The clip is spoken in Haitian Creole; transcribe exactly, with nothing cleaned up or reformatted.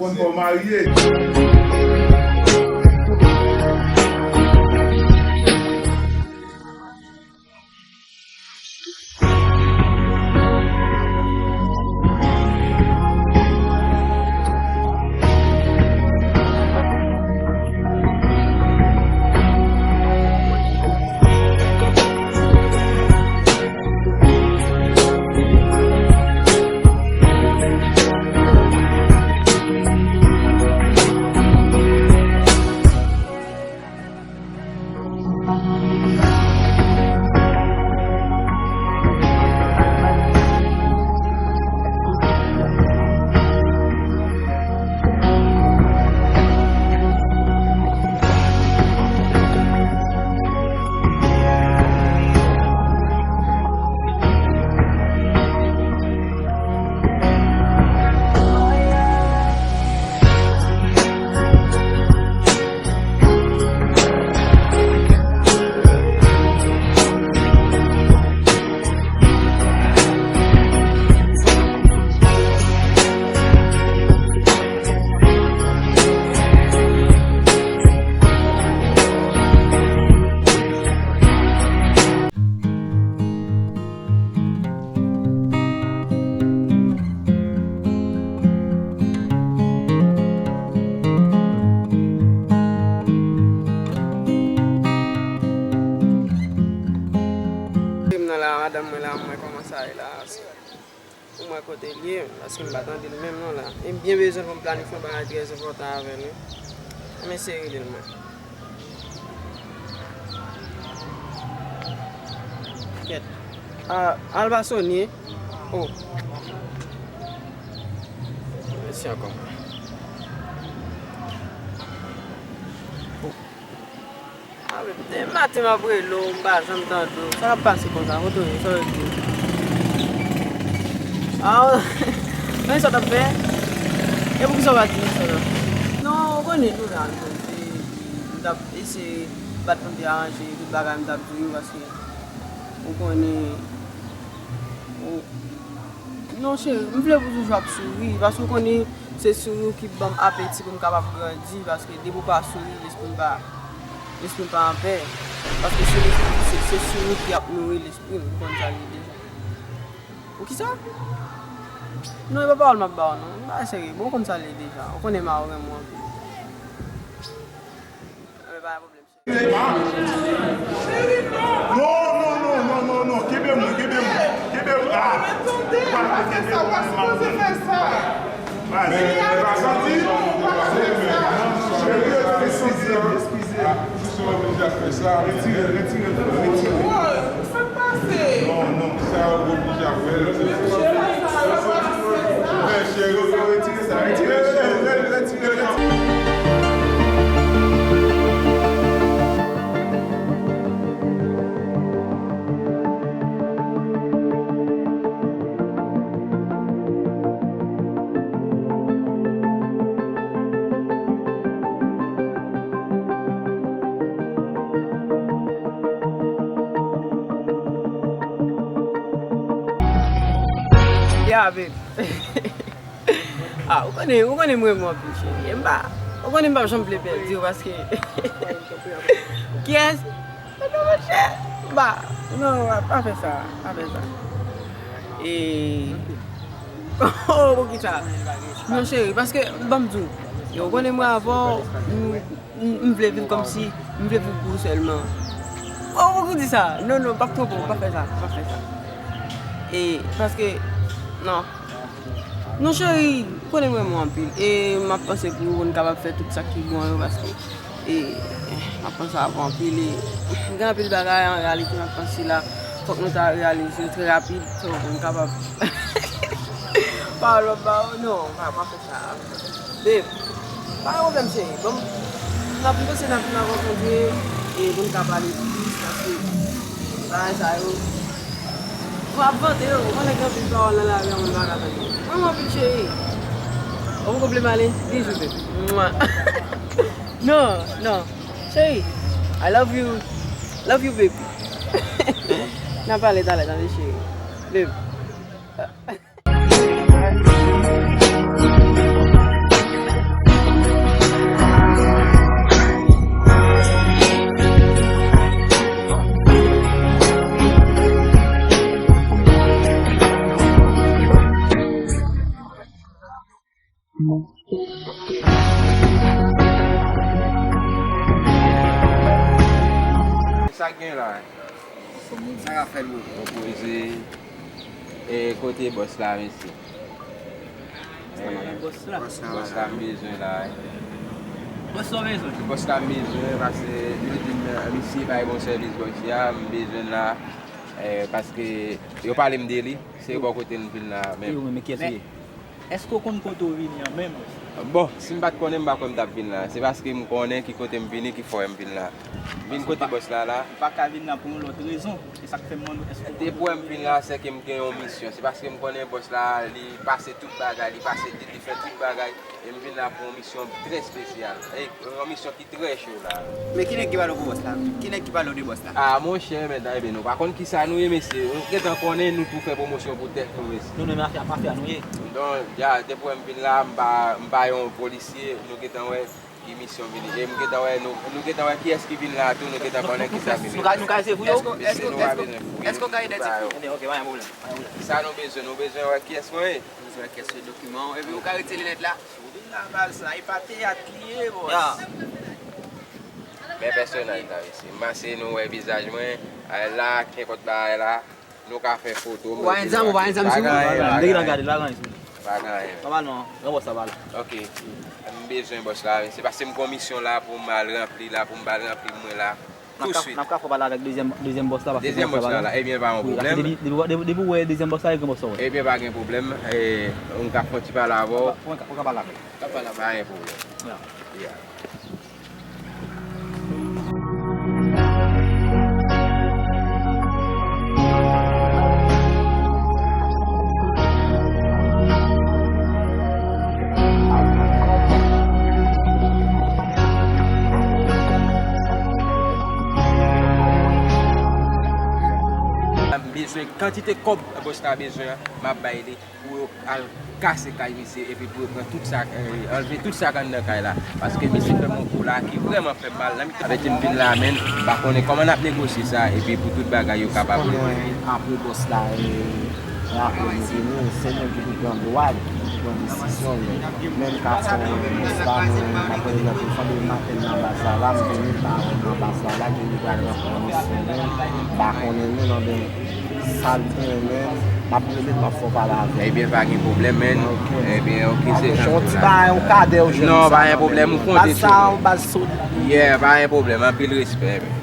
Konn fò w marye. M nan la, madanm mwen la, mwen kòmanse ale la. Pou mwen kote l ye, paske m pa tande l menm non la. E m byen bezwen pou m planifye yon bagay trè enpòtan avè l wi. Ann eseye rele l mwen. Kèt. A, al pa sone. Oh. Mèsi ankò. Oh. A, men, depi maten m ap rele w, m pa janm tande w. Sa k ap pase konsa? Kote w ye? Sa w di? A, men sa w t ap fè? E poukisa w pa di m sa la? Non, ou konnen nou la, nou konn fè, epi m t ap eseye bat pou m te aranje tout bagay m t ap di w yo, paske ou konnen, ou, non, cheri, m vle pou w toujou ap souri, paske w konnen se souri w ki ban m apeti pou m kapab grandi, paske depi w pa souri, lespri m pa, lespri m pa anpè. Paske se, se, se souri ki ap nouri lespri m, ou konn sa l ye deja. Poukisa? Non, e pa pawòl m ap ba w, non. M pa serye, bon, ou konn sa l ye deja. Ou konnen m a renmen w anpil. Anben, pa gen pwoblèm. Non, non, non, non, non, non, kenbe mwen, kenbe mwen, kenbe mwen. Ah, ou pa dwe kenbe mwen, ou pa sipoze fè sa. Vas-y, pa santi. Eskize, eskize. Ou oblije ap fè sa. Retire, retire, retire. Sa k pase? Non, non, sa ou oblije ap fè l. Mesye, sa yo pa fè sa. Mwen, cheri, retire sa, retire, retire, retire, retire. Ya, babe. Ah, ou konnen, ou konnen m renmen w anpil, cheri. E m pa, ou konnen m pa janm vle pèdi w, paske kiyès? Non, monchè, m pa, non, pa fè sa, pa fè sa. E, oh, poukisa? Non, cheri, paske, ban m di w, ou konnen mwen avè w, m, m, m vle viv kòmsi, m vle viv pou ou sèlman. Oh, ou di sa? Non, non, p ap twonpe w, pa fè sa, pa fè sa. E, paske, non. Non, cheri, ou konnen mwen renmen w anpil. E, m ap panse pou ou, pou n kapab fè tout sa ki bon yo, paske, e, m ap panse avè w anpil. E, gen anpil bagay, an reyalite, m ap panse la, fòk nou ta reyalize yo trè rapid, so, pou n kapab. Pawòl m ap ba w, non, pa, pa fè sa. Babe, pa gen pwoblèm, cheri. Bon, n ap, m panse n ap, n ap rankontre e pou n ka pale plis, paske bagay sa yo, w ap vante yo. Ou konnen gen anpil pawòl nan lari a, moun pa ka tande. Mwen, mwen anpil, cheri. Ou poko vle m ale? Bijou, babe. Mwa. Non, non. Cheri, I love you. Love you, baby. N a pale talè, tande, cheri. Babe. Ou Sa k gen la? Sa k ap fèt, bro? Bon, poze. E kote bòs la, mesye? Bòs la. Bòs la m bezwen la. Bòs la w bezwen? Bòs la m bezwen, paske li di m, misye bay bon sèvis bòs la, m bezwen la. Eh, paske yo pale m de li, se bò kote m vin la menm. E ou menm, men kiyès ou ye? Èske w konn kote w vini an menm? Bon, si m pa t konnen, m pa kwè m t ap vin la. Se paske m konnen ki kote m vini ki fè m vin la. M vin kote bòs la la. Ou pa ka vin la pou yon lòt rezon. Se sa k fè m mande w, èske w konn kote w vini an? Depi w wè m vin la, se ke m gen yon misyon. Se paske m konnen bòs la, li pase tout bagay, li pase tit, li fè tout bagay. E m vin la pou yon misyon trè espesyal. E yon misyon ki trè cho la. Men ki nèg ki pale w pou bòs la? Ki nèg ki pale w de bòs la? Ah, monchè, men, ebyen, nou pa konn kisa nou ye, mesye. Nou gentan konnen nou tou fè pwomosyon pou tèt nou, mesye. Nou menm afè, afè a nou ye. Donk, ya, depi w wè m vin la, m pa, m pa yon polisye, nou gentan wè ki misyon vini. E m gentan wè, nou, nou gentan wè kiyès ki vin la tou, nou gentan konnen kisa vini. Nou ka, nou ka ese fouye w? Èske, èske, èske, èske w ka idantifye w? Ebyen, ok, pa gen pwoblèm, pa gen pwoblèm. Sa nou bezwen, nou bezwen wè kiyès mwen ye. Bezwen kèk dokiman w, epi ou ka retire linèt la. Ou vin nan baz la, e pa teyat li ye, bòs. Ya. Men pèsonaj la, mesye. M panse nou wè vizaj mwen, eh, la, kenpòt bagay la, nou ka fè foto. Ou pa gen zam, ou pa gen zam sou ou? Pa gen anyen, pa gen anyen. Pa gen anyen. Pa ba non, pran bòs la, ba l. Ok. M bezwen bòs la, mesye, paske m gon misyon la pou m al ranpli la, pou m al ranpli mwen la. N ap ka, n ap ka fè w pale avèk dezyèm, dezyèm bòs la, paske dezyèm bòs la la, ebyen, pa yon pwoblèm. Wi, paske depi, depi, depi w wè dezyèm bòs la, e gen bòs ou wè. Ebyen, pa gen pwoblèm. E, m ka fè yon ti pale avè w. Ou ka, ou ka pale avè l. N ap pale avè l. Pa gen pwoblèm. Ya. Ya. M bezwen kantite kòb bòs la bezwen an, m ap bay li pou yo al kase kay misye, epi pou yo pran tout sa, eh, anlve tout sa k anndan kay la. Paske misye fè m yon kou la ki vrèman fè m mal. Nan mitan avèti m vin la, men m pa konnen kòman n ap negosye sa, epi pou tout bagay yo kapab regle. Apre bòs la, eh, rapò nou vini, se nou ki pou pran dwa, ki pou pran desizyon yo. Men m ka fè yon bòs la, nou, m ap rele nan telefòn, depi maten nan baz la, la, m vini, m pa wè nan baz la, la, gen li pral rantre yon sou mwen, m pa konnen nou, nan men sa l gen, men, m ap rele, m ap fè w pale avè l. Ebyen, pa gen pwoblèm, men. Ok. Ebyen, ok, se jan sa. Yon ti bagay, yon kadè ou jwenn. Non, pa gen pwoblèm, ou konte sou mwen. Baz sa, yon baz solid. Yeah, pa gen pwoblèm, anpil respè, men.